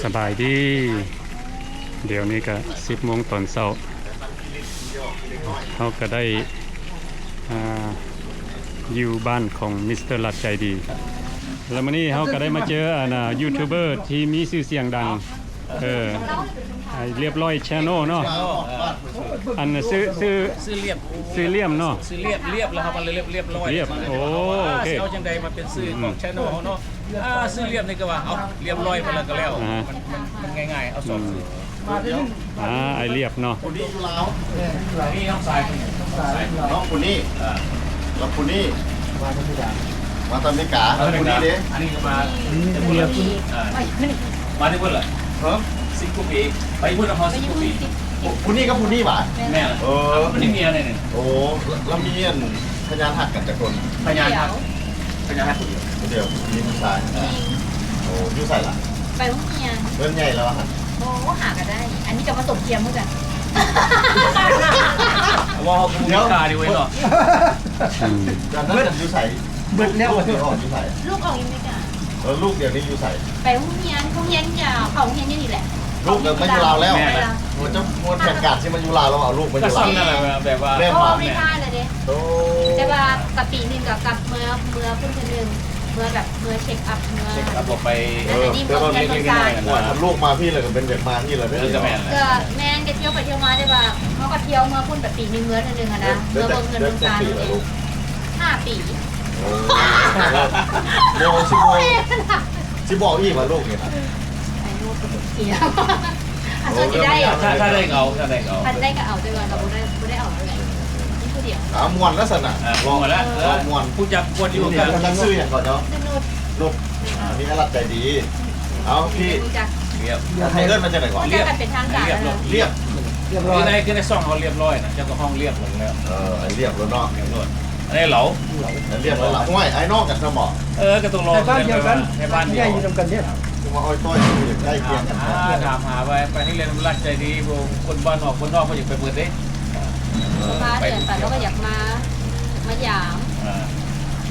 ສະບາຍດີ ດຽວນີ້ກະສິບໂມງຕອນເຊົ້າ ເຮົາກະໄດ້ ອ່າ ຢູ່ບ້ານຂອງມິສເຕີລັດໃຈດີ ແລ້ວມື້ນີ້ເຮົາກະໄດ້ມາເຈີ ອັນ ຢູທູບເບີທີ່ມີຊື່ສຽງດັງ ເອີ ລຽບລ້ອຍແຊນແນວເນາະ ອັນຊື່ ຊື່ ຊື່ລຽບ ຊື່ລຽບເນາະ ຊື່ລຽບ ລຽບແລ້ວເຮົາກະເລີຍລຽບ ລຽບລ້ອຍ ລຽບ ໂອເຄ ເອົາຈັ່ງໃດມາເປັນຊື່ຂອງແຊນແນວເຮົາເນາະ ອ່າ ຊື່ລຽບນີ້ກະວ່າ ເອົາ ລຽບລ້ອຍໄປແລ້ວກະແລ້ວ ອ່າຮະ ມັນ ມັນ ມັນງ່າຍໆ ເອົາສອງຊື່ ອືມ ອ່າ ອ້າຍລຽບເນາະ ຜູ້ນີ້ຢູ່ລາວ ນີ້ນ້ອງຊາຍ ນ້ອງຜູ້ນີ້ ອ່າ ແລ້ວຜູ້ນີ້ ມາແຕ່ອາເມລິກາ ມາແຕ່ອາເມລິກາ ແລ້ວຜູ້ນີ້ເດ ອັນນີ້ກະມາ ອືມ ລຽບ ອ່າ ມາແຕ່ພຸ້ນລະ ຮະ ສິບກວ່າປີ ໄປພຸ້ນນະ ຮອດສິບກວ່າປີ ຜູ້ນີ້ກັບຜູ້ນີ້ຫວາ ແມ່ນ ເອີ ບໍ່ໄດ້ມີອັນໃດນີ້ ໂອ້ ລະມີອັນ ພະຍານຮັກກັນຈັກຄົນ? ພະຍານຮັກ ພະຍານຮັກຜູ້ດຽວ ຜູ້ດຽວ ຜູ້ຍິງຜູ້ຊາຍ? ຜູ້ຍິງ ໂອ້ ຢູ່ໃສລະ? ໄປໂຮງຮຽນ ເພິ່ນໃຫຍ່ແລ້ວຫັ້ນ ໂອ້ ຫາກະໄດ້ ອັນນີ້ກະມາສົມທຽມຄືກັນ ເວົ້າເຮົາກະບໍ່ມີຄ່າເດ້ເວີຍເນາະ ອືມ ຕອນນັ້ນຢູ່ໃສ? ເບິດແລ້ວ ລູກອອກຢູ່ໃສ? ລູກອອກຢູ່ອາເມລິກາ ເອີ ລູກດຽວນີ້ຢູ່ໃສ? ໄປໂຮງຮຽນ ໂຮງຮຽນກະເຂົ້າໂຮງຮຽນຢູ່ນີ້ແຫຼະ ລູກກະມາຢູ່ລາວແລ້ວ ແມ່ນລະ ໂອ້ ຈະໝົດແຜນການຊິມາຢູ່ລາວແລ້ວ ເອົາລູກມາຢູ່ລາວ ກະສ່ຳນັ້ນແຫຼະ ແບບວ່າ ແມ່ນ ເພາະວ່າໄປຖ່າຍແລ້ວເດ້ ໂອ້ ແຕ່ວ່າກະປີໜຶ່ງກະກັບເມືອ ເມືອພຸ້ນເທື່ອໜຶ່ງ ເມືອແບບ ເມືອເຊັກອັບ ເມືອ ເຊັກອັບ ອອກໄປ ເອີ ເອີ ເອີ ຖ້າລູກມາພີ້ແລ້ວກະເປັນຢາກມາພີ້ແລ້ວເດີ ເອີ ກະແມ່ນ ກະແມ່ນ ກະທ່ຽວໄປທ່ຽວມາ ແຕ່ວ່າເຮົາກະທ່ຽວເມືອພຸ້ນແບບປີໜຶ່ງເທື່ອໜຶ່ງຫັ້ນນະ ເມືອເບິ່ງເຮືອນເມືອຊານ ຫ້າປີ ໂອ້ ໂອ້ ຊິບອກ ຊິບອກອີກວ່າລູກນີ້ນະ ອາຍຸກະເທຍ ໂອ້ ຖ້າ ຖ້າໄດ້ກະເອົາ ຖ້າໄດ້ກະເອົາ ຄັນໄດ້ກະເອົາ ແຕ່ວ່າກະບໍ່ໄດ້ ບໍ່ໄດ້ເອົາແລ້ວແຫຼະ ມີຜູ້ດຽວ ອ່າ ມ່ວນລະຊັ້ນນະ ເອີ ມ່ວນລະ ເອີ ມ່ວນ ຮູ້ຈັກ ຮູ້ຈັກຢູ່ ນີ້ ກະ ຈັກຊື່ຫຍັງເກາະເຈົ້າ? ຊື່ນຸດ ນຸດ ອ່າ ມີອາລັດໃຈດີ ເອົາ ພີ່ ລຽບ ຢາກໃຫ້ເອີ້ນວ່າຈັ່ງໃດເກາະ? ລຽບ ເປັນທາງການ ລຽບ ລຽບ ລຽບ ຄືໃນ ຄືໃນຊ່ອງເຮົາລຽບລ້ອຍນະ ເຈົ້າກະຮ້ອງລຽບແລ້ວ ເອີ ລຽບແລ້ວເນາະ ລຽບແລ້ວ ອັນນີ້ເຫຼົ່າ ລຽບແລ້ວລະ ຫ້ວຍ ອ້າຍນ້ອງກັນຊະເບາະ ເອີ ກະຕ້ອງລອງ ໄທບ້ານດຽວກັນ ໄທບ້ານດຽວ ໃຫຍ່ນຳກັນເດ້ ຄືວ່າອ້ອຍຕ້ອຍຢູ່ໃກ້ຄຽງກັນ ອ່າ ຖາມຫາໄປ ໃຫ້ເລື່ອງລາດໃຈດີ ພວກຄົນບ້ານນອກຄົນນອກເພິ່ນຢາກໄປເບິດເດ້ ເອີ ໄປ ໄປ ເພິ່ນກະຢາກມາ ມາຢາມ ອ່າ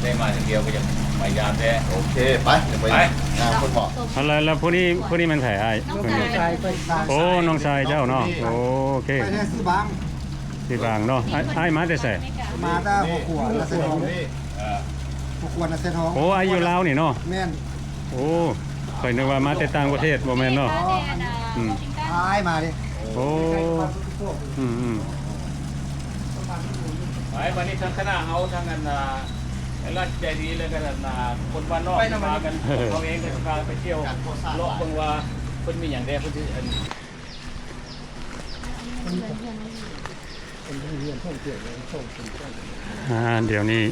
ໄດ້ມາເທື່ອດຽວກະຢາກມາຢາມແດ່ ໂອເຄ ໄປ ໄປ ອ່າ ເພິ່ນບອກ ແລ້ວ ແລ້ວຜູ້ນີ້ ຜູ້ນີ້ແມ່ນໃຜອ້າຍ? ນ້ອງຊາຍ ໂອ້ ນ້ອງຊາຍເຈົ້າເນາະ ໂອເຄ ໄປແຕ່ຊື່ບາງ ຊື່ບາງເນາະ ອ້າຍ ອ້າຍມາແຕ່ໃສ? ມາແຕ່ຫົວຂົວນາເຊນທອງ ຫົວຂົວນາເຊນທອງ ໂອ້ ອ້າຍຢູ່ລາວນີ້ເນາະ ແມ່ນ ໂອ້ ຂ້ອຍນຶກວ່າມາແຕ່ຕ່າງປະເທດ ບໍ່ແມ່ນເນາະ ອືມ ອ້າຍມາເດ້ ໂອ້ ອືມໆ ໄປ ບາດນີ້ທາງຄະນະເຮົາ ທາງອັນ ອ່າ ລັດໃຈດີ ແລ້ວກະອັນ ອ່າ ຄົນບ້ານນອກ ພາກັນ ເຮົາເອງກະພາໄປທ່ຽວ ເລາະເບິ່ງວ່າເພິ່ນມີຫຍັງແດ່ ເພິ່ນຊິອັນ ອ່າ ດຽວນີ້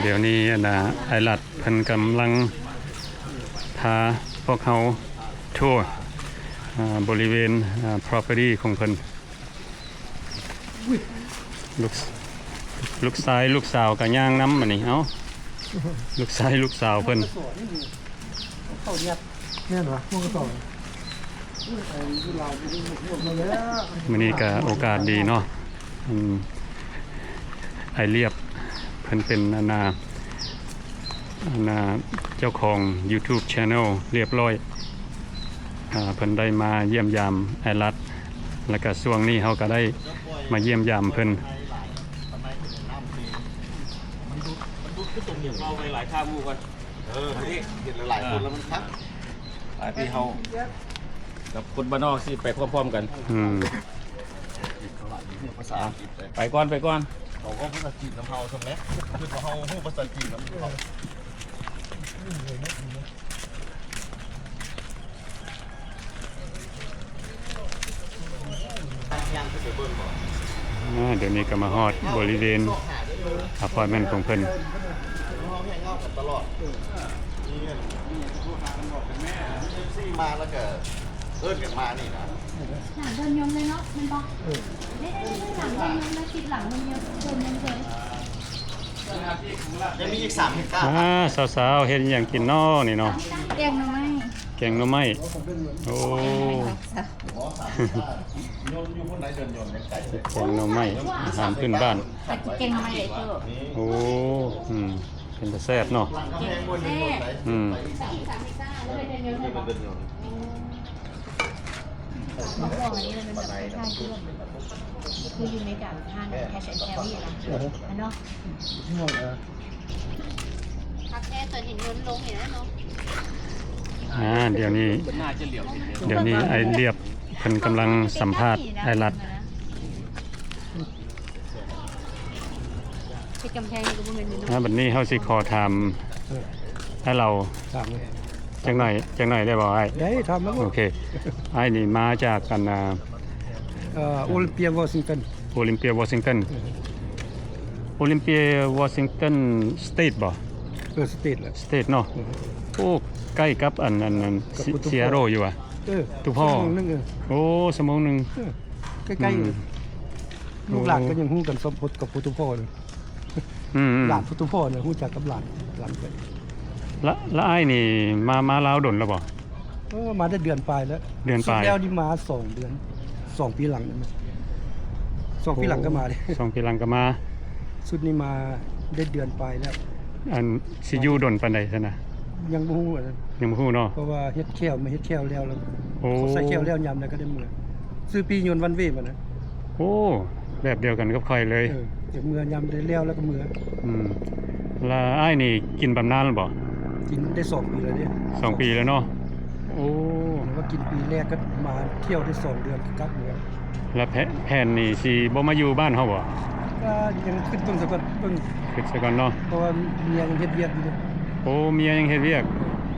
ດຽວນີ້ອັນນ່າ ອ້າຍລັດເພິ່ນກຳລັງພາພວກເຮົາທົວ ອ່າ ບໍລິເວນ ອ່າ property ຂອງເພິ່ນ ລູກ ລູກຊາຍລູກສາວກະຍ່າງນຳ ບາດນີ້ ເອົ້າ ລູກຊາຍລູກສາວເພິ່ນ ເຂົ້າຍັດ ແມ່ນຫວາ? ໝູ່ກະສອບ ມື້ນີ້ກະໂອກາດດີເນາະ ອືມ ອ້າຍລຽບ ເພິ່ນເປັນອັນນ່າ ອັນນ່າ ເຈົ້າຂອງ YouTube Channel ລຽບລ້ອຍ ອ່າ ເພິ່ນໄດ້ມາຢ້ຽມຢາມອ້າຍລັດ ແລ້ວກະຊ່ວງນີ້ເຮົາກະໄດ້ມາຢ້ຽມຢາມເພິ່ນ ມັນດຸດ ມັນດຸດຄືຕົງຫຍັງ ເວົ້າໄວ້ຫຼາຍຄາໝູ່ກ່ອນ ເອີ ເຫັນຫຼາຍໆຄົນແລ້ວມັນຄັກ ຫຼາຍປີເຮົາ ກັບຄົນບ້ານນອກຊິໄປພ້ອມໆກັນ ອືມ ພາສາອັງກິດ ໄປກ່ອນ ໄປກ່ອນ ເຂົາເວົ້າພາສາຈີນນຳເຮົາຊັ້ນແຫຼະ ຄືວ່າເຮົາຮູ້ພາສາຈີນນຳເຂົາ. ອ່າ ດຽວນີ້ກະມາຮອດບໍລິເວນອາພາດເມັນຂອງເພິ່ນ ມາແລ້ວກະເອີ້ນກັນມານີ້ນະ ຫຼັງເດີ່ນຍົນເລີຍເນາະ ແມ່ນບໍ່? ເອີ ນີ້ໆໆ ຫຼັງເດີ່ນຍົນເລີຍ ຕິດຫຼັງເດີ່ນຍົນ ເດີ່ນຍົນເລີຍ ຍັງມີອີກສາມເຮັກຕາ ອ່າ ສາວໆ ເຮັດຫຍັງກິນນໍນີ້ນໍ? ແກງໜໍ່ໄມ້ ແກງໜໍ່ໄມ້ ໂອ້ ແກງໜໍ່ໄມ້ ອາຫານພື້ນບ້ານ ແກງໜໍ່ໄມ້ເດີ ໂອ້ ອືມ. ເປັນຕາແຊບເນາະ ແກງແຊບ ອືມ ມະມ່ວງອັນນີ້ມັນແບບຄ້າຍໆ ຄື ຄືຢູ່ໃນການທານ cash and carry ນະ ເນາະ ຄັກແທ້ ຕົວເຫັນຍົນລົງນີ້ແຫຼະເນາະ ອ່າ ດຽວນີ້ ດຽວນີ້ອ້າຍລຽບເພິ່ນກຳລັງສຳພາດອ້າຍລັດ. ເຮັດກຳແພງນີ້ກໍບໍ່ແມ່ນນ້ອຍໆ ອ່າ ບັດນີ້ເຮົາຊິຂໍຖາມ ເອີ ອ້າຍເຫຼົ່າ ຖາມເລີຍ ຈັກໜ້ອຍ ຈັກໜ້ອຍໄດ້ບໍ່ອ້າຍ? ໄດ້ ຖາມມາໂລດ ໂອເຄ ອ້າຍນີ້ມາຈາກອັນ ອ່າ ເອີ ໂອລິມເປຍວໍຊິງຕັນ ໂອລິມເປຍວໍຊິງຕັນ ເອີ ໂອລິມເປຍວໍຊິງຕັນສະເຕດບໍ່? ເອີ ສະເຕດແຫຼະ ສະເຕດເນາະ ເອີ ໂອ້ ໃກ້ກັບອັນ ອັນ ອັນ ກັບ ຊີ ຊີແອດເທິລຢູ່ຫວາ? ເອີ ຕູພໍ່ ຊົ່ວໂມງໜຶ່ງ ເອີ ໂອ້ ຊົ່ວໂມງໜຶ່ງ ເອີ ໃກ້ໆ ອືມ ເລີຍ ລູກຫຼານກໍຍັງຮູ້ກັນ ສົມພົດກັບພູຕູພໍ່ເລີຍ ອືມໆ ຫຼານພູຕູພໍ່ນີ້ຮູ້ຈັກກັບຫຼານ ຫຼານເພິ່ນ ລະ ລະອ້າຍນີ້ມາ ມາລາວດົນແລ້ວບໍ່? ເອີ ມາໄດ້ເດືອນປາຍແລ້ວ ເດືອນປາຍ ຊຸດແລ້ວນີ້ມາສອງເດືອນ ສອງປີຫຼັງນີ້ ສອງປີຫຼັງກໍມາເດ້ ສອງປີຫຼັງກໍມາ ຊຸດນີ້ມາໄດ້ເດືອນປາຍແລ້ວ ອັນ ຊິຢູ່ດົນປານໃດຊັ້ນນະ? ຍັງບໍ່ຮູ້ອັນນັ້ນ ຍັງບໍ່ຮູ້ເນາະ ເພາະວ່າເຮັດແຂ້ວ ມາເຮັດແຂ້ວແລ້ວ ແລ້ວ ໂອ້ ເຂົາໃສ່ແຂ້ວແລ້ວຍາມໃດກໍໄດ້ເມືອ ຊື້ປີ້ຍົນວັນເວບາດນະ ໂອ້ ແບບດຽວກັນກັບຂ້ອຍເລີຍ ເອີ ຈະເມືອຍາມໃດແລ້ວ ແລ້ວກໍເມືອ ອືມ ລະອ້າຍນີ້ກິນບຳນານແລ້ວບໍ່? ກິນໄດ້ສອງປີແລ້ວເດ້ ສອງປີແລ້ວເນາະ ໂອ້ ວ່າກິນປີແລກກໍມາທ່ຽວໄດ້ສອງເດືອນກໍກັບເມືອ ລະແພ ແຜນນີ້ຊິບໍ່ມາຢູ່ບ້ານເຮົາບໍ່? ກໍຍັງຄິດເບິ່ງສາກ່ອນ ເບິ່ງ ຄິດສາກ່ອນເນາະ ເພາະວ່າເມຍຍັງເຮັດວຽກຢູ່ເດ້ ໂອ້ ເມຍຍັງເຮັດວຽກ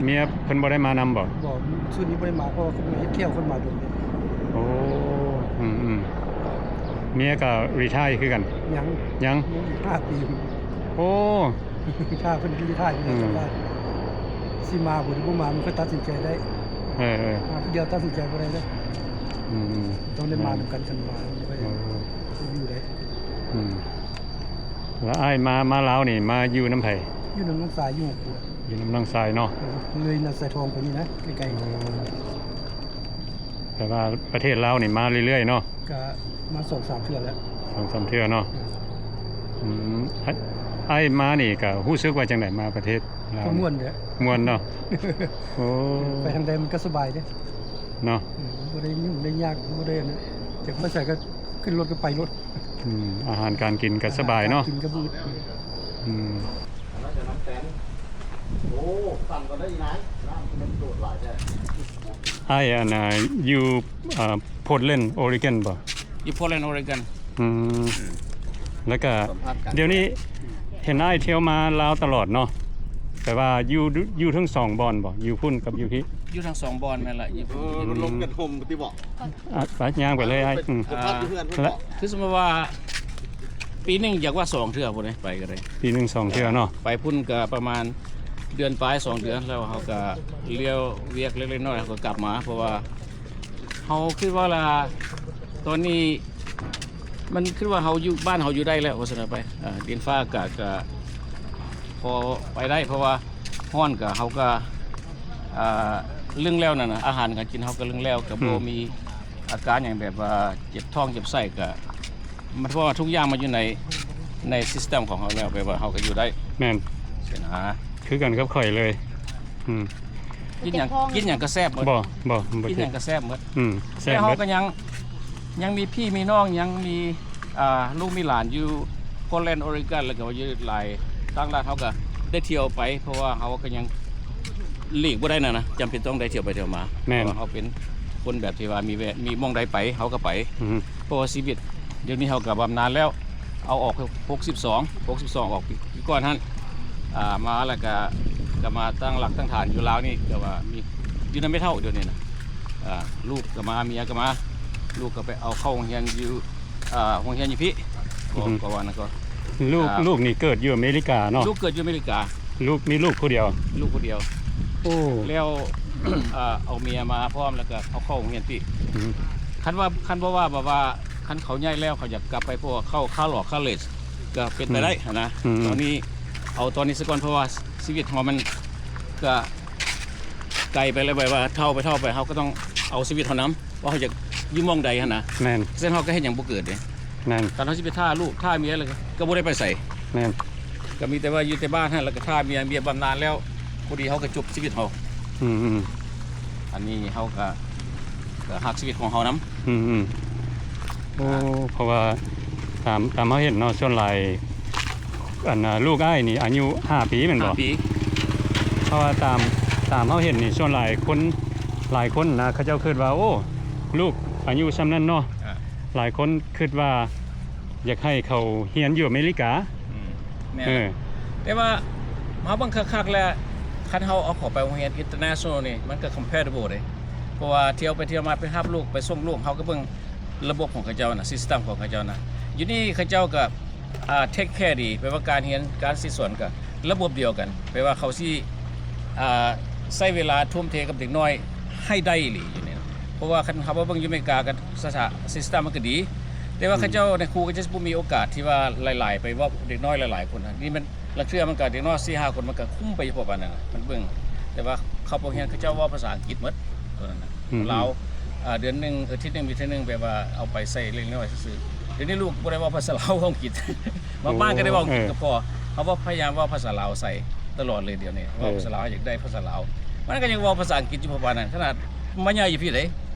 ເມຍເພິ່ນບໍ່ໄດ້ມານຳບໍ່? ບໍ່ ຊຸດນີ້ບໍ່ໄດ້ມາ ເພາະວ່າເພິ່ນເຮັດແຂ້ວ ເພິ່ນມາດົນເດ້ ໂອ້ ອືມໆ ເມຍກໍຣີທາຍຄືກັນ? ຍັງ ຍັງ ຍັງອີກຫ້າປີ ໂອ້ ຖ້າເພິ່ນຣີທາຍ ອືມ ຊິມາບໍ່ ຫຼືບໍ່ມາ ມັນຄ່ອຍຕັດສິນໃຈໄດ້ ເອີໆ ມາຜູ້ດຽວຕັດສິນໃຈບໍ່ໄດ້ເດ້ ອືມໆ ຕ້ອງໄດ້ມານຳກັນ ຄັນມາມັນຄ່ອຍ ໂອ້ ຢູ່ໄດ້ ອືມ ລະອ້າຍມາ ມາລາວນີ້ ມາຢູ່ນຳໃຜ? ຢູ່ນຳນ້ອງຊາຍ ຢູ່ຫົວຂົວ ຢູ່ນຳນ້ອງຊາຍເນາະ ເອີ ເລີຍນາຊາຍທອງໄປນີ້ນະ ໃກ້ໆ ໂອ້ ແຕ່ວ່າປະເທດລາວນີ້ມາເລື້ອຍໆເນາະ ກະມາສອງສາມເທື່ອແລ້ວ ສອງສາມເທື່ອເນາະ ເອີ ອືມ ອ້າຍ ອ້າຍມານີ້ກະຮູ້ສຶກວ່າຈັ່ງໃດ ມາປະເທດລາວ? ກໍມ່ວນແຫຼະ ມ່ວນເນາະ ໂອ້ ໄປທາງໃດມັນກໍສະບາຍເດ້ ເນາະ ເອີ ບໍ່ໄດ້ຫຍຸ້ງໄດ້ຍາກ ບໍ່ໄດ້ອັນນັ້ນ ຢາກໄປໃສກໍຂຶ້ນລົດກໍໄປໂລດ ອືມ ອາຫານການກິນກໍສະບາຍເນາະ ອາຫານການກິນກໍບໍ່ອຶດ ອືມ ອັນນັ້ນຈະນ້ຳແຕນ ໂອ້ ສັ່ນກ່ອນເດີອີນາຍ ນ້ຳມັນໂດດຫຼາຍແທ້ ອ້າຍ ອັນນ່າ ຢູ່ ເອີ Portland Oregon ບໍ່? ຢູ່ Portland Oregon ອືມ ແລ້ວກະ ສຳພາດກັນ ດຽວນີ້ເຫັນອ້າຍທ່ຽວມາລາວຕະຫຼອດເນາະ ແຕ່ວ່າຢູ່ ຢູ່ທັງສອງບ່ອນບໍ່? ຢູ່ພຸ້ນກັບຢູ່ພີ້? ຢູ່ທັງສອງບ່ອນແມ່ນລະ ຢູ່ ເອີ ລົມກັນຫົ່ມຕິບໍ? ອ່ະ ໄປ ຍ່າງໄປເລີຍອ້າຍ ອືມ ສຳພາດຢູ່ເຮືອນພຸ້ນບໍ? ຄືສົມມຸດວ່າ ປີໜຶ່ງຢາກວ່າສອງເທື່ອພຸ້ນເດ້ ໄປກໍໄດ້ ປີໜຶ່ງສອງເທື່ອເນາະ ໄປພຸ້ນກໍປະມານເດືອນປາຍ ສອງເດືອນ ແລ້ວເຮົາກໍລຽວວຽກເລັກໆນ້ອຍໆ ເຮົາກໍກັບມາ ເພາະວ່າເຮົາຄິດວ່າລະ ຕອນນີ້ມັນຄືວ່າເຮົາຢູ່ ບ້ານເຮົາຢູ່ໄດ້ແລ້ວ ວ່າຊັ້ນໄປ ເອີ ດິນຟ້າອາກາດກໍພໍໄປໄດ້ ເພາະວ່າຮ້ອນກໍ ເຮົາກໍ ອ່າ ລຶ້ງແລ້ວນັ້ນນະ ອາຫານການກິນເຮົາກໍລຶ້ງແລ້ວ ກໍບໍ່ ອືມ ມີອາການຫຍັງແບບວ່າເຈັບທ້ອງເຈັບໄສ້ ກໍ ມັນ ເພາະວ່າທຸກຢ່າງມັນຢູ່ໃນ ໃນ system ຂອງເຮົາແລ້ວ ແບບວ່າເຮົາກໍຢູ່ໄດ້ ແມ່ນ ຊີ້ນະ ຄືກັນກັບຂ້ອຍເລີຍ ອືມ ກິນຫຍັງ ກິນຫຍັງກໍແຊບໝົດ ບໍ່ ບໍ່ ບໍ່ ກິນຫຍັງກໍແຊບໝົດ ອືມ ແຊບໝົດ ແລ້ວເຮົາກໍຍັງ ຍັງມີພີ່ມີນ້ອງ ຍັງມີ ອ່າ ລູກມີຫຼານຢູ່ Portland Oregon ແລ້ວກໍວ່າຢູ່ຫຼາຍຕ່າງລັດ ເຮົາກໍໄດ້ທ່ຽວໄປ ເພາະວ່າເຮົາກໍຍັງ ຫຼີກບໍ່ໄດ້ນະ ນະ ຈຳເປັນຕ້ອງໄດ້ທ່ຽວໄປທ່ຽວມາ ແມ່ນ ເພາະວ່າເຮົາເປັນຄົນແບບທີ່ວ່າມີແວະ ມີໝ່ອງໃດໄປ ເຮົາກໍໄປ ອືຮຶ ເພາະວ່າຊີວິດດຽວນີ້ເຮົາກໍບຳນານແລ້ວ ເອົາອອກຫົກສິບສອງ ຫົກສິບສອງອອກປີ ປີກ່ອນຫັ້ນ ອ່າ ມາແລ້ວກໍ ກໍມາຕັ້ງຫຼັກຕັ້ງຖານຢູ່ລາວນີ້ ແຕ່ວ່າມີ ຢູ່ນຳແມ່ເຖົ້າດຽວນີ້ນະ ອ່າ ລູກກໍມາ ເມຍກໍມາ ລູກກໍໄປເອົາເຂົ້າໂຮງຮຽນຢູ່ ອ່າ ໂຮງຮຽນຢູ່ພີ້ ກໍ ອືຮຶ ກໍວ່ານັ້ນກໍ ລູກ ອ່າ ລູກນີ້ເກີດຢູ່ອາເມລິກາເນາະ? ລູກເກີດຢູ່ອາເມລິກາ ລູກ ມີລູກຜູ້ດຽວ ລູກຜູ້ດຽວ ໂອ້ ແລ້ວ ເອີ ເອົາເມຍມາພ້ອມ ແລ້ວກໍເອົາເຂົ້າໂຮງຮຽນພີ້ ອືມ ຄັນວ່າ ຄັນບໍ່ວ່າ ແບບວ່າ ຄັນເຂົາໃຫຍ່ແລ້ວ ເຂົາຢາກກັບໄປ ພວກເຂົາ ຄາລອກ ຄາເລດ ກໍເປັນໄປໄດ້ ອືມ ຫັ້ນນະ ອືມ ຕອນນີ້ ເອົາຕອນນີ້ຊະກ່ອນ ເພາະວ່າຊີວິດເຮົາມັນກໍໄກໄປແລ້ວ ແບບວ່າເຖົ້າໄປ ເຖົ້າໄປ ເຮົາກໍຕ້ອງເອົາຊີວິດເຮົານຳ ວ່າເຮົາຢາກຢູ່ໝ່ອງໃດຫັ້ນນະ ແມ່ນ ເຊັ່ນເຮົາກໍເຮັດຫຍັງບໍ່ເກີດເດ້ ແມ່ນ ຄັນເຮົາຊິໄປຖ້າລູກ ຖ້າເມຍ ແລ້ວກໍບໍ່ໄດ້ໄປໃສ ແມ່ນ ກໍມີແຕ່ວ່າຢູ່ແຕ່ບ້ານຫັ້ນ ແລ້ວກໍຖ້າເມຍ ເມຍບຳນານແລ້ວ ພໍດີເຮົາກໍຈົບຊີວິດເຮົາ. ອືມໆ ອັນນີ້ເຮົາກໍ ກໍຮັກຊີວິດຂອງເຮົານຳ. ອືມໆ ໂອ້ ເພາະວ່າຕາມ ຕາມເຮົາເຫັນເນາະ ສ່ວນຫຼາຍ ອັນ ອາ ລູກອ້າຍນີ້ອາຍຸຫ້າປີແມ່ນບໍ່? ຫ້າປີ. ເພາະວ່າຕາມ ຕາມເຮົາເຫັນນີ້ ສ່ວນຫຼາຍຄົນ ຫຼາຍຄົນນະ ເຂົາເຈົ້າຄິດວ່າ ໂອ້ ລູກອາຍຸສ່ຳນັ້ນເນາະ ອາ ຫຼາຍຄົນຄິດວ່າ ຢາກໃຫ້ເຂົາຮຽນຢູ່ອາເມລິກາ. ອືມ ແມ່ນ ເອີ ແຕ່ວ່າມາເບິ່ງຄັກໆແລ້ວ ຄັນເຮົາເອົາເຂົາໄປໂຮງຮຽນ international ນີ້ ມັນກໍ compatible ເດ້ ເພາະວ່າທ່ຽວໄປທ່ຽວມາ ໄປຮັບລູກ ໄປສົ່ງລູກ ເຮົາກໍເບິ່ງລະບົບຂອງເຂົາເຈົ້ານະ system ຂອງເຂົາເຈົ້ານະ ຢູ່ນີ້ເຂົາເຈົ້າກໍ ອ່າ take care ດີ ແປວ່າການຮຽນ ການສິດສອນກໍລະບົບດຽວກັນ ແປວ່າເຂົາຊິ ອ່າ ໃຊ້ເວລາທຸ່ມເທກັບເດັກນ້ອຍໃຫ້ໄດ້ອີ່ຫຼີຢູ່ນີ້ນະ ເພາະວ່າຄັນເຮົາມາເບິ່ງຢູ່ອາເມລິກາ ກໍ ສະ ສະ system ມັນກໍດີ ແຕ່ວ່າ ອືມ ເຂົາເຈົ້າໃນຄູກໍຈະບໍ່ມີໂອກາດທີ່ວ່າຫຼາຍໆ ໄປເວົ້າເດັກນ້ອຍຫຼາຍໆຄົນນະ ນີ້ມັນ ລາງເທື່ອມັນກໍເດັກນ້ອຍສີ່ຫ້າຄົນ ມັນກໍຄຸມໄປຢູ່ປະມານນັ້ນນະ ມັນເບິ່ງ ແຕ່ວ່າເຂົາໄປໂຮງຮຽນ ເຂົາເຈົ້າເວົ້າພາສາອັງກິດໝົດ ຕົວນັ້ນນະ ອືມ ລາວ ອ່າ ເດືອນໜຶ່ງ ອາທິດໜຶ່ງ ວິທຽໜຶ່ງ ແບບວ່າເອົາໄປໃສ່ເລັກນ້ອຍຊື່ໆ ດຽວນີ້ລູກບໍ່ໄດ້ເວົ້າພາສາລາວ ເວົ້າອັງກິດ ມາ ໂອ້ ບ້ານກໍໄດ້ເວົ້າອັງກິດ ເອີ ກັບພໍ່ ເຮົາເວົ້າ ພະຍາຍາມເວົ້າພາສາລາວໃສ່ຕະຫຼອດເລີຍ ດຽວນີ້ເວົ້າພາສາລາວ ເອີ ເຮົາຢາກໄດ້ພາສາລາວ ມັນກໍຍັງເວົ້າພາສາອັງກິດຢູ່ປະມານນັ້ນ ຂະໜາດມາໃຫຍ່ຢູ່ພີ້ເດ້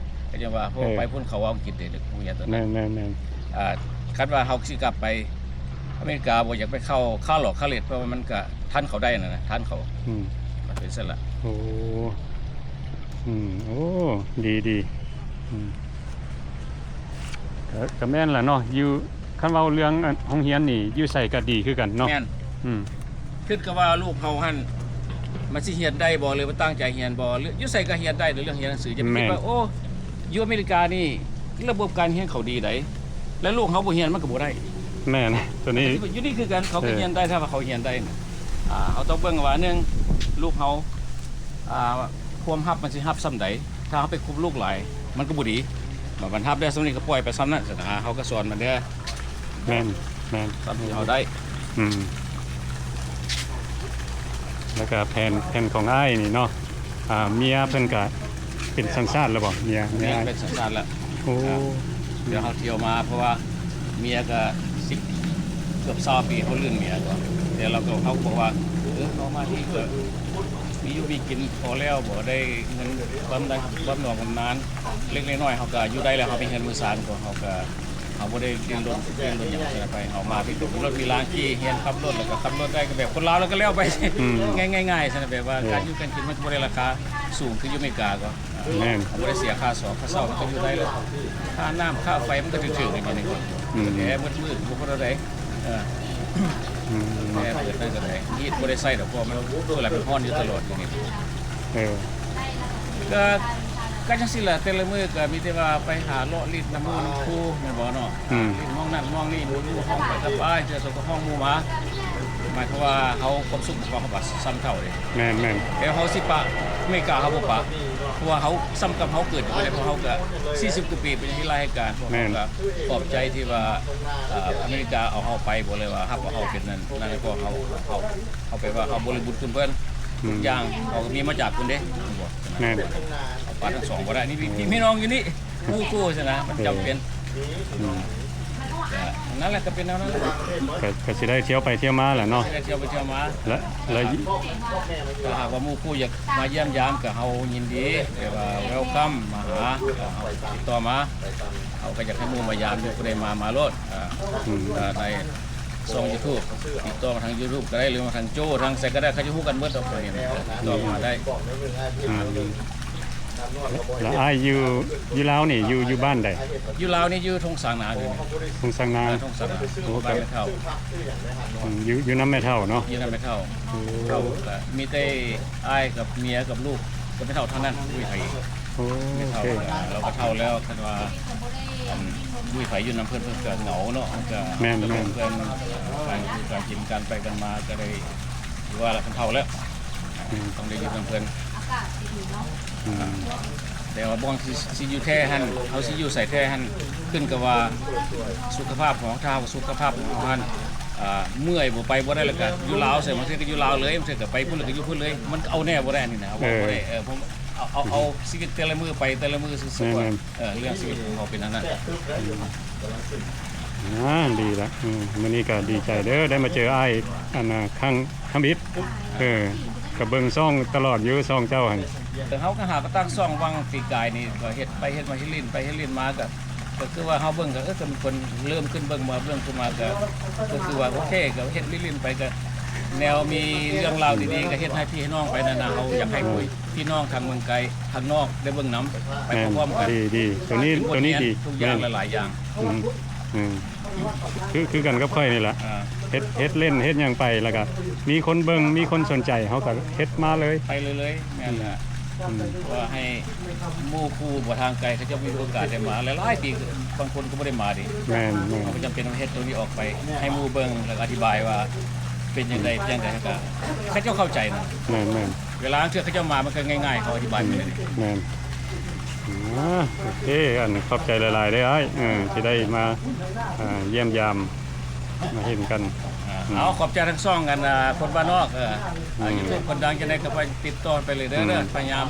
ກໍຍັງວ່າ ເພາະວ່າ ເອີ ໄປພຸ້ນເຂົາເວົ້າອັງກິດເດ້ ໂຮງຮຽນຕົວນັ້ນ ແມ່ນໆໆ ອ່າ ຄັນວ່າເຮົາຊິກັບໄປອາເມລິກາ ບໍ່ຢາກໄປເຂົ້າ ຄາລອກ ຄາເລັດ ເພາະວ່າມັນກະທັນເຂົາໄດ້ຫັ້ນນະ ທັນເຂົາ ອືມ ມັນເປັນຊັ້ນລະ ໂອ້ ອືມ ໂອ້ ດີໆ ອືມ ກະ ກະແມ່ນລະເນາະ ຢູ່ ຄັນເວົ້າເລື່ອງ ອັນ ໂຮງຮຽນນີ້ ຢູ່ໃສກະດີຄືກັນເນາະ ແມ່ນ ອືມ ຄິດກະວ່າລູກເຮົາຫັ້ນ ມັນຊິຮຽນໄດ້ບໍ່ ຫຼືວ່າຕັ້ງໃຈຮຽນບໍ່ ຫຼື ຢູ່ໃສກະຮຽນໄດ້ ເລື່ອງຮຽນໜັງສື ຢ່າໄປຄິດວ່າ ແມ່ນ ໂອ້ ຢູ່ອາເມລິການີ້ ລະບົບການຮຽນເຂົາດີໃດ ແລະ ລູກເຮົາບໍ່ຮຽນມັນກໍບໍ່ໄດ້ ແມ່ນ ຕົວນີ້ ຢູ່ນີ້ຄືກັນ ເຂົາກໍ ເອີ ຮຽນໄດ້ ຖ້າວ່າເຂົາຮຽນໄດ້ນະ ອ່າ ເຮົາຕ້ອງເບິ່ງວ່າ ໜຶ່ງ ລູກເຮົາ ອ່າ ຄວາມຮັບມັນຊິຮັບສ່ຳໃດ ຖ້າເຮົາໄປຄຸມລູກຫຼາຍ ມັນກໍບໍ່ດີ ບາດມັນຮັບໄດ້ສ່ຳນີ້ກໍປ່ອຍໄປສ່ຳນັ້ນຊັ້ນນະ ເຮົາກໍສອນມັນເດີ ແມ່ນ ແມ່ນ ສ່ຳທີ່ເຮົາໄດ້ ອືມ ແລ້ວກໍແຜນ ແຜນຂອງອ້າຍນີ້ເນາະ ອ່າ ເມຍເພິ່ນກະເປັນສັນຊາດແລ້ວບໍ່? ເມຍ ເມຍ ເມຍອ້າຍເປັນສັນຊາດແລ້ວ ໂອ້ ອ່າ ດຽວເຮົາທ່ຽວມາ ເພາະວ່າເມຍກະສິບ ເກືອບຊາວປີ ເຮົາລື່ນເມຍກ່ອນ ແຕ່ລາວກໍ ເຮົາກໍບອກວ່າ ເອີ ເຮົາມາທີ່ກະມີຢູ່ມີກິນພໍແລ້ວ ບໍ່ໄດ້ເງິນບຳນານ ບຳນານເລັກໆນ້ອຍໆ ເຮົາກະຢູ່ໄດ້ແລ້ວ ເຮົາມີເຮືອນມີຊານກ່ອນ ເຮົາກະ ເຮົາບໍ່ໄດ້ດີ້ນລົນ ດີ້ນລົນຫຍັງຊັ້ນນະ ໄປເຮົາມາທີ່ຕົວມີລົດມີລາງຂີ່ ຮຽນຂັບລົດ ແລ້ວກໍຂັບລົດໄດ້ ກໍແບບຄົນລາວ ແລ້ວກໍແລ້ວໄປ ອືມ ງ່າຍໆ ງ່າຍໆຊັ້ນນະ ແບບວ່າ ເອີ ການຢູ່ການກິນມັນກໍບໍ່ໄດ້ລາຄາສູງຄືຢູ່ອາເມລິກາກໍ ແມ່ນ ບໍ່ໄດ້ເສຍຄ່າສອບຄ່າເຊົ່າ ມັນກໍຢູ່ໄດ້ແລ້ວ ຄ່ານ້ຳຄ່າໄຟມັນກໍຖືກໆ ຢູ່ນີ້ ອືມ ແອເບິດມື້ບໍ່ພໍເທົ່າໃດ ເອີ ອືມ ແອເປີດນັ້ນກໍໄດ້ ຮີດບໍ່ໄດ້ໃຊ້ດອກ ເພາະວ່າມັນ ເວລາມັນຮ້ອນຢູ່ຕະຫຼອດຢູ່ນີ້ ເອີ ກໍ ກໍຈັ່ງຊີ້ແຫຼະ ແຕ່ລະມື້ກໍມີແຕ່ວ່າໄປຫາເລາະຫຼິ້ນນຳໝູ່ນຳຄູ່ແມ່ນບໍ່ເນາະ ອືມ ຫຼິ້ນຫ້ອງນັ້ນຫ້ອງນີ້ ໝູ່ຫ້ອງໄປກັບອ້າຍ ເທື່ອສອງກໍຫ້ອງໝູ່ມາ ໝາຍຄວາມວ່າເຮົາຄວາມສຸກຂອງເຮົາກໍສ່ຳເທົ່າເດ້ ແມ່ນໆ ແຕ່ເຮົາຊິປະ ອາເມລິກາເຮົາບໍ່ປະ ເພາະວ່າເຮົາສ່ຳກັບເຮົາເກີດຢູ່ ເພາະເຮົາກໍສີ່ສິບກວ່າປີ ເປັນເຮັດລາຍເຮັດການ ພວກເຮົາກໍຂອບໃຈທີ່ວ່າ ເອີ ອາເມລິກາເອົາເຮົາໄປ ບໍ່ເລີຍວ່າຮັບເອົາເຮົາເປັນນັ້ນ ນັ້ນ ພວກເຮົາ ເຮົາ ເຮົາແປວ່າເຮົາບໍ່ລືມບຸນຄຸນເພິ່ນ ອືມ ທຸກຢ່າງເຮົາກໍມີມາຈາກເພິ່ນເດ້ ແມ່ນ ເຮົາປະທັງສອງບໍ່ໄດ້ ນີ້ພີ່ ພີ່ນ້ອງຢູ່ນີ້ ໝູ່ຄູ່ຊັ້ນນະ ມັນຈຳເປັນ ເອີ ອືມ ກໍນັ້ນແຫຼະ ກໍເປັນແນວນັ້ນແຫຼະ ກໍ ກໍຊິໄດ້ທ່ຽວໄປທ່ຽວມາແຫຼະເນາະ ຊິໄດ້ທ່ຽວໄປທ່ຽວມາ ແລະ ແລະ ຖ້າຫາກວ່າໝູ່ຄູ່ຢາກມາຢ້ຽມຢາມ ກໍເຮົາຍິນດີ ແປວ່າ welcome ມາຫາ ກໍເຮົາຕິດຕໍ່ມາ ເຮົາກໍຢາກໃຫ້ໝູ່ມາຢາມຢູ່ ຜູ້ໃດມາ ມາໂລດ ອືມ ກໍໄດ້ ຊ່ອງ YouTube ຕິດຕໍ່ມາທາງ YouTube ກໍໄດ້ ຫຼືມາທາງໂຈ້ ທາງໃສກໍໄດ້ ເຂົາຈະຮູ້ກັນເບິດດອກ ຕິດຕໍ່ມາໄດ້ ອືມ ແລ້ວອ້າຍຢູ່ ຢູ່ລາວນີ້ ຢູ່ ຢູ່ບ້ານໃດ? ຢູ່ລາວນີ້ຢູ່ທົ່ງສາງນານີ້ ທົ່ງສາງນາ ເອີ ທົ່ງສາງນາ ໂອ້ ບ້ານແມ່ເຖົ້າ ອືມ ຢູ່ ຢູ່ນຳແມ່ເຖົ້າເນາະ ຢູ່ນຳແມ່ເຖົ້າ ໂອ້ ເຖົ້າກໍມີແຕ່ອ້າຍກັບເມຍກັບລູກ ກັບແມ່ເຖົ້າເທົ່ານັ້ນ ບໍ່ມີໃຜອີກ ໂອ້ ແມ່ເຖົ້າ ໂອເຄ ລາວກໍເຖົ້າແລ້ວ ຄັນວ່າ ອັນ ບໍ່ມີໃຜຢູ່ນຳເພິ່ນ ເພິ່ນກໍເຫງົາເນາະ ມັນກໍ ແມ່ນໆ ເພິ່ນ ການຢູ່ການກິນ ການໄປການມາກໍໄດ້ ຖືວ່າລະເພິ່ນເຖົ້າແລ້ວ ອືມ ຕ້ອງໄດ້ຢູ່ນຳເພິ່ນ ອືມ ແຕ່ວ່າບ່ອນທີ່ຊິຢູ່ແທ້ຫັ້ນ ເຮົາຊິຢູ່ໃສແທ້ຫັ້ນ ຂຶ້ນກັບວ່າສຸຂະພາບຂອງເຮົາ ຖ້າວ່າສຸຂະພາບຂອງເຮົາຫັ້ນ ອ່າ ເມື່ອຍບໍ່ໄປບໍ່ໄດ້ ແລ້ວກໍຢູ່ລາວ ບາງເທື່ອກໍຢູ່ລາວເລີຍ ບາງເທື່ອກໍໄປພຸ້ນ ແລ້ວກໍຢູ່ພຸ້ນເລີຍ ມັນເອົາແນ່ບໍ່ໄດ້ນີ້ນະ ເຮົາເວົ້າບໍ່ໄດ້ ເອີ ເອີ ເພາະ ເອົາ ເອົາ ເອົາຊີວິດແຕ່ລະມື້ໄປແຕ່ລະມື້ຊື່ໆ ແມ່ນໆ ເອີ ເລື່ອງຊີວິດຂອງເຮົາເປັນອັນນັ້ນ ອືມ ອືມ ອ່າ ດີລະ ອືມ ມື້ນີ້ກໍດີໃຈເດີ ໄດ້ມາເຈີອ້າຍ ອັນນ່າ ຄັ້ງທຳອິດ ເອີ ກໍເບິ່ງຊ່ອງຕະຫຼອດຢູ່ ຊ່ອງເຈົ້າຫັ້ນ. ເຮົາກໍຫາກໍຕັ້ງຊ່ອງຫວ່າງປີກາຍນີ້ ກໍເຮັດໄປເຮັດມາ ເຮັດຫຼິ້ນໄປເຮັດຫຼິ້ນມາ ກໍ ກໍຄືວ່າເຮົາເບິ່ງກໍ ເອີ ກໍມີຄົນເລີ່ມຂຶ້ນເບິ່ງມາ ເລີ່ມຂຶ້ນມາ ກໍ ກໍຄືວ່າໂອເຄ ກໍເຮັດຫຼິ້ນໆໄປ ກໍແນວມີເລື່ອງລາວດີໆ ກໍເຮັດໃຫ້ພີ່ໃຫ້ນ້ອງໄປນັ້ນນະ ເຮົາຢາກໃຫ້ ອືມ ພີ່ນ້ອງທາງເມືອງໄກ ທາງນອກໄດ້ເບິ່ງນຳ ໄປ ແມ່ນ ພ້ອມໆກັນ ດີໆ ໂຕນີ້ ໂຕນີ້ດີ ເປັນບົດຮຽນທຸກຢ່າງ ແມ່ນ ຫຼາຍໆຢ່າງ ອືມ ອືມ ຄື ຄືກັນກັບຂ້ອຍນີ້ລະ ອ່າ ເຮັດ ເຮັດເລ່ນເຮັດຫຍັງໄປ ແລ້ວກໍມີຄົນເບິ່ງ ມີຄົນສົນໃຈ ເຮົາກໍເຮັດມາເລີຍ ໄປເລື້ອຍໆ ແມ່ນລະ ອືມ ວ່າໃຫ້ໝູ່ຄູ່ບໍ່ທາງໄກ ເຂົາເຈົ້າມີໂອກາດໄດ້ມາຫຼາຍໆປີ ບາງຄົນກໍບໍ່ໄດ້ມາເດ້ ແມ່ນໆ ເຮົາກໍຈຳເປັນຕ້ອງເຮັດໂຕນີ້ອອກໄປ ໃຫ້ໝູ່ເບິ່ງ ແລ້ວກໍອະທິບາຍວ່າເປັນຈັ່ງໃດ ເປັນຈັ່ງໃດ ແລ້ວກໍເຂົາເຈົ້າເຂົ້າໃຈນະ ແມ່ນໆ ເວລາລາງເທື່ອເຂົາເຈົ້າມາ ມັນກໍງ່າຍໆ ເຂົາອະທິບາຍໄປເລີຍ ແມ່ນ ອາ ໂອເຄ ອັນ ຂອບໃຈຫຼາຍໆເດີອ້າຍ ເອີ ທີ່ໄດ້ມາ ອ່າ ຢ້ຽມຢາມ ມາເຫັນກັນ ອ່າ ອືມ ເອົາ ຂອບໃຈທັງຊ່ອງ ອັນ ອ່າ ຄົນບ້ານນອກ ເອີ ອ່າ ອືມ ຢູທູບຄົນດັງ ຈັ່ງໃດກໍໄປຕິດຕໍ່ໄປເລີຍເດີ ອືມ ພະຍາຍາມ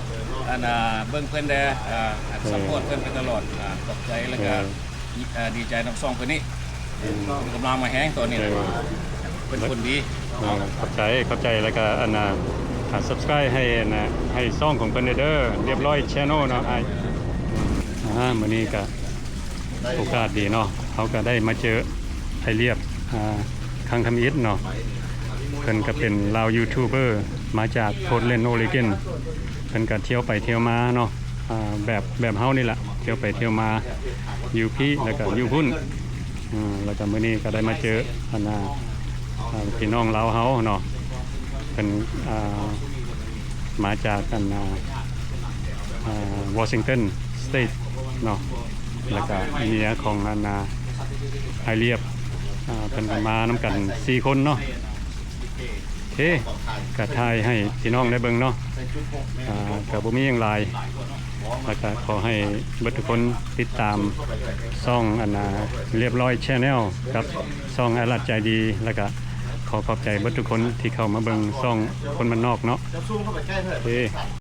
ອັນ ອ່າ ເບິ່ງເພິ່ນແດ່ ອ່າ ເອີ ຊັບພອດເພິ່ນໄປຕະຫຼອດ ອ່າ ຂອບໃຈ ແລ້ວກໍ ເອີ ອ່າ ດີໃຈນຳຊ່ອງເພິ່ນນີ້ ອືມ ກຳລັງມາແຮງຕອນນີ້ ເອີ ເປັນຄົນດີ ເອີ ຂອບໃຈ ຂອບໃຈ ແລ້ວກໍ ອັນ ອ່າ ອ່າ ຊັບສະໄຄຣບ໌ໃຫ້ ອັນ ອ່າ ໃຫ້ຊ່ອງຂອງເພິ່ນແດ່ເດີ ລຽບຮ້ອຍແຊນແນວເນາະອ້າຍ ອືມ ອ່າ ມື້ນີ້ກໍ ໂອກາດດີເນາະ ເຮົາກໍໄດ້ມາເຈີອ້າຍລຽບ ອ່າ ຄັ້ງທຳອິດເນາະ ເພິ່ນກໍເປັນລາວຢູທູບເບີ ມາຈາກໂພດແລນ ໂອເຣກັນ ເພິ່ນກໍທ່ຽວໄປທ່ຽວມາເນາະ ອ່າ ແບບ ແບບເຮົານີ້ລະ ທ່ຽວໄປທ່ຽວມາ ຢູ່ພີ້ ແລ້ວກໍຢູ່ພຸ້ນ ອືມ ແລ້ວກໍມື້ນີ້ກໍໄດ້ມາເຈີ ອັນນ່າ ອ່າ ພີ່ນ້ອງລາວເຮົາເນາະ ເພິ່ນ ອ່າ ມາຈາກ ອັນນ່າ ອ່າ ວໍຊິງຕັນສະເຕດເນາະ ແລ້ວກະເມຍຂອງອັນນ່າ ອ້າຍລຽບ ອ່າ ເພິ່ນກໍມານຳກັນສີ່ຄົນເນາະ ໂອເຄ ກະຖ່າຍໃຫ້ພີ່ນ້ອງໄດ້ເບິ່ງເນາະ ອ່າ ກະບໍ່ມີຫຍັງຫຼາຍ ແລ້ວກະຂໍໃຫ້ເບິດທຸກຄົນຕິດຕາມຊ່ອງອັນນ່າ ລຽບຮ້ອຍແຊນແນວ ກັບຊ່ອງອ້າຍລັດໃຈດີ ແລ້ວກະຂໍຂອບໃຈເບິດທຸກຄົນທີ່ເຂົ້າມາເບິ່ງຊ່ອງຄົນບ້ານນອກເນາະ ໂອເຄ.